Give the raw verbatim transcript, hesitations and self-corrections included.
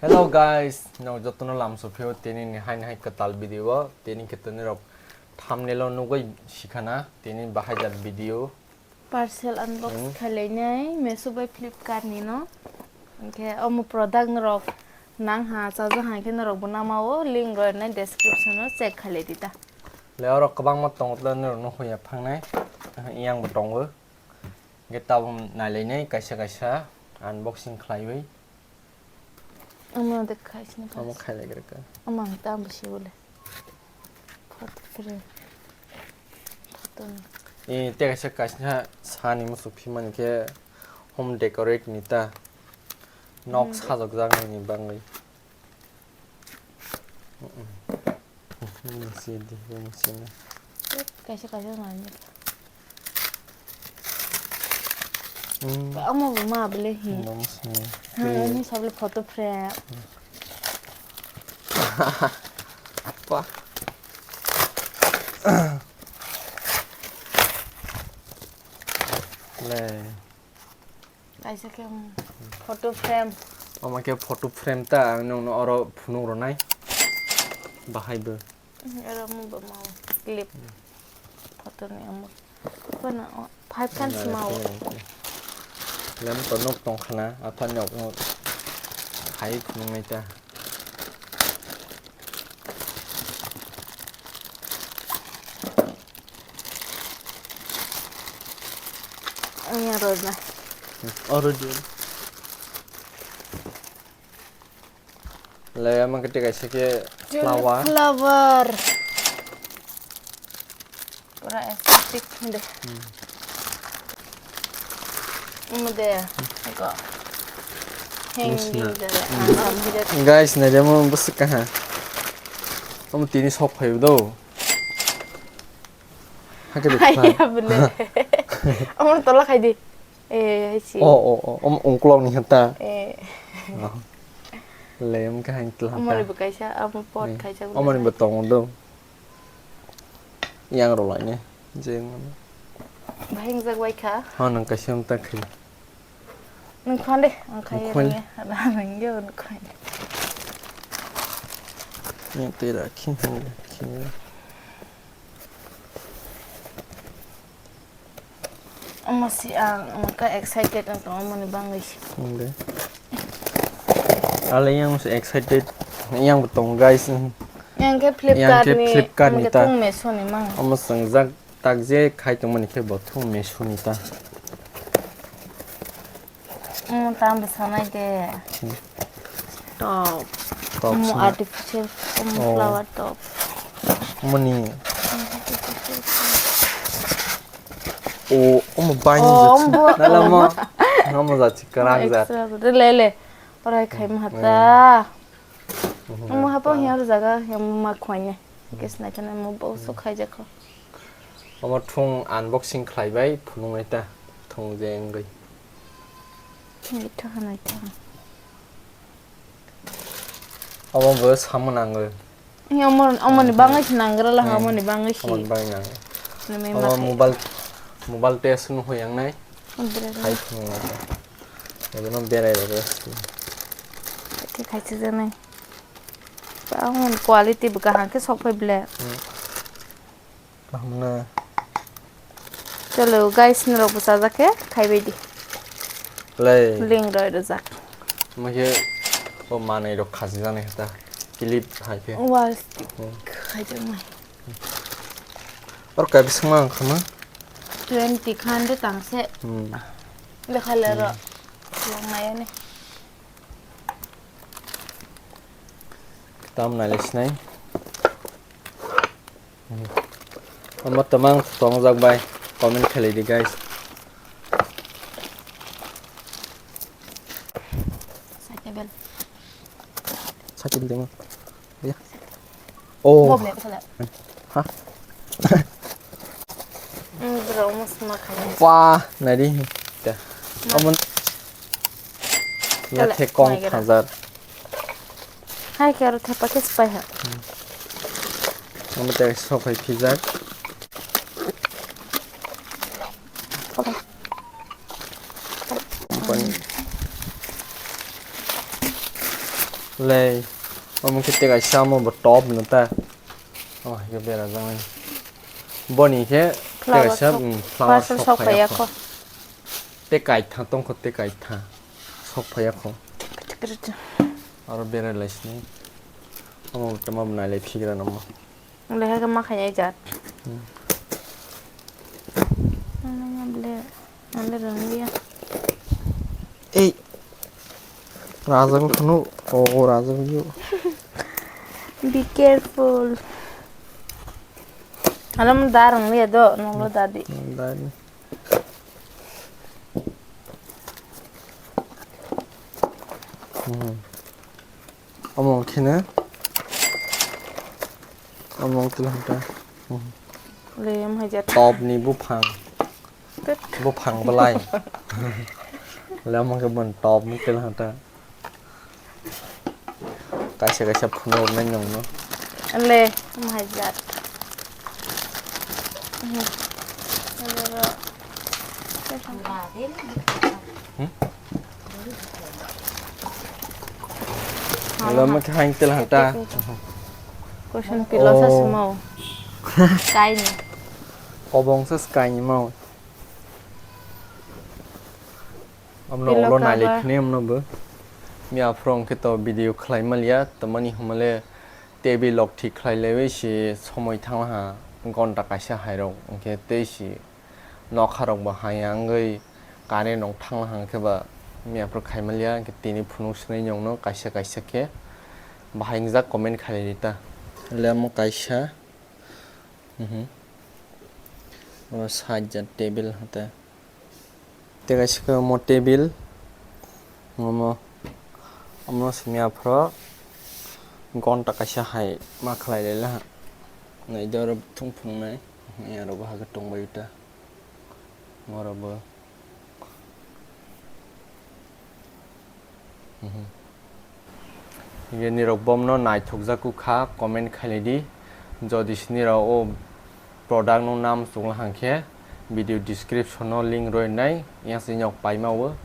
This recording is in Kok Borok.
Hello guys, no jotono lamso phio tini ni hai hai kwtal video o, tini khe tini rok thumbnail o nugwi sikhana tini bahai jat video. Parcel unbox Hmm. khlainai Meesho bai Flipkart ni no. Hwnkhe omo product norok nang ha, chaja ha khe norok bo nama o, link rok nai description o check khlai di ta. Le oro kwbangma tongo tla norok no hoya phangnai, yang bo tongo. Hwnkhe tabuk nailainai kaisa kaisa unboxing khlaiwi. Omo de khaisni Omo khaisni. Khailaigrika. Omo ang tamo si bole. Photo frame. Photo ni. E, tei kaisa kaisa sani muchuk phimani khe home decorate ni ta. Nok Hmm. sajokjaknai ni bagwi. Mm-mm. Omo si di, omo si na. Kaisa kaisa nai. Hmm. Amo bo ma bole hi. Omo si na. Hmm, ini sabole photo frame. Apa? Le. Kaisa khe, um, photo frame. Omo khe photo frame ta, ang nokno oro phunuk rwnai. Bahai bo. Oro mo bo mau clip. Photo ni omo. Kono, o, five chan si mau. Lem to nok tong khana, apa nok no. Hai phunuk nai ta. Ang ya rojna. Oro di. Le, ama kete kaisa ke Tulip flower. Flower. Pura aesthetic de. Hmm. Ini de, eko. Hanging Musna. De. Hmm. Guys, nai demo bwswk kaha. Omo tini sok phaibo do. Hakhe de Hai, phai. Ya bole. Omo tola khai di. Eh, hai si. Oh, oh, oh, om ungklok ni hata. Eh. Oh. Lem ka hang tla Omo hata. Ni bo kaisa, omo pot Eh, kaisa omo ni bo tongo do. Yang rok lai ne. Je ngono. Bahing jak bai kha. Ha, nang kaisa om ta khai. Nang khon de, ang khai Nang khon. Rang ya. Rang ya, nang khon. Yang tera khin hang khin. Omo si ang, ang ka excited ang tong omo ni bangwi si. Hindi. Ale yang si excited, yang betong guys. Yang ke Flipkart ni, Flipkart ni ta. Tung Meesho ni mang. Omo seng jak tak je khai tong mani ke bo tung Meesho ni ta. Omo tam bwsa nai de. Hmm. Top. Top Omo sina. Artificial, omo Oh. Flower top. Mani. O, omo bang Oh, jat. Omo. Dala mo. Omo jat si karang jat. Extra jat. Le, le. Orai khai ma hata. Hmm. Omo hapo hiya jaga, hiya ma khwanya. Kes na kana mo bo so khai jakho. Omo thung unboxing khlai bai phunuk nai ta thung je wngwi. Naithoh naithoh. Omo bo samung nango. Ni omo, omo ni bangwi se nangra la, Hmm. Omo ni bangwi se. Omo ni bangwi nango. Ni me Omo ma mobile, mobile test no hoyang nai. Bwrwi Khai thung nai ta. Ebo no berai rok. Khe khai se janai. Ba omo quality bo kaham khe sok phai ble. Hmm. Kaham na. Chalo, guys, norok bo chajak khe khai bai di. Lai. Link roi rwjak. Omo khe o manwi rok khasi jani khe ta. Clip hai khe. Wall stick. Hmm. Khai jang mai. Or kai bising ma ang khama. Twenty khan de tang se. Hmm. Lekha le ro. Hmm. Lang mai ani. Tam nai le sinai. Omo tamang tongjak bai comment khlai di guys. Cycle. Cycle demo. Ya. Oh. Bob le, bob le. Ha? Hmm, bro, omo sma khai. Wah, nai di. Ya. Omo. Ya Tale, thekong mai gara. Thangjak. Hai khe aro thepa khe swpai ha. Omo tei sokhai phijak. Open. Open. Le, omo khe tei kaisa, omo bo top no ta. Oh, hai khe bera jang nai. Boni khe tei Flower kaisa, sok, mm, flower parcel sok sok phai phai ya kho. Kho. Tei kaitha tong kho, tei kaitha. Sok phai ya kho. Aro bera lai sini. Omo tama bo nai lai phigra namo. Leha khe ma khainai jat. Hmm. Ano ma ble, ano rwngya. Ei. Rajago phano, o, o rajago yo. Be careful. Alam da rwngya do, nolo dadi. Hmm, dadi. Hmm. Omo wng kheno, omo wng tila hwnta. Le, omo hai jat. Top ni buphang. Tet. Buphang belai. Le, omo khe bon top ni tila hwnta. Kaisa kaisa phunuk nai nung no. Le, omo hai jat. Hmm? Alo, ma khe hain tel hata. Question pillow sa Oh. Sumao. Kaini. Kobong sa kaini mau. Amno Pillow ulo nai cover. Likhni amno bo. Mi afro hwnkhe to video khlai maliya, tamani hwnmale table lok thik khlai lewi si somoi thanglaha gonta kaisa hairok hwnkhe tei si. Nokharokbo haya wngwi current rok thangla hang khe ba miyaphru khaimaliya, hwnkhe tini phunuk swnwi nongno kaisa kaisa khe bahai wngjak comment khairwi ta. Lemo kaisa, mhm. O side ja table hwnkhe. Tei kaisa khe omo table, omo, omo simiyaphru gonta kaisa hai ma khlai laila. Naidi oro thung phunuknai, yarok bo hakhe tongbai ta. Oro bo. Mhm. Hinkhe nirok bomno naithokjak kha, comment khailai di. Jodi se nirok o product no nam chukla hang khe video description o link rwi nai, yang se nok paima o.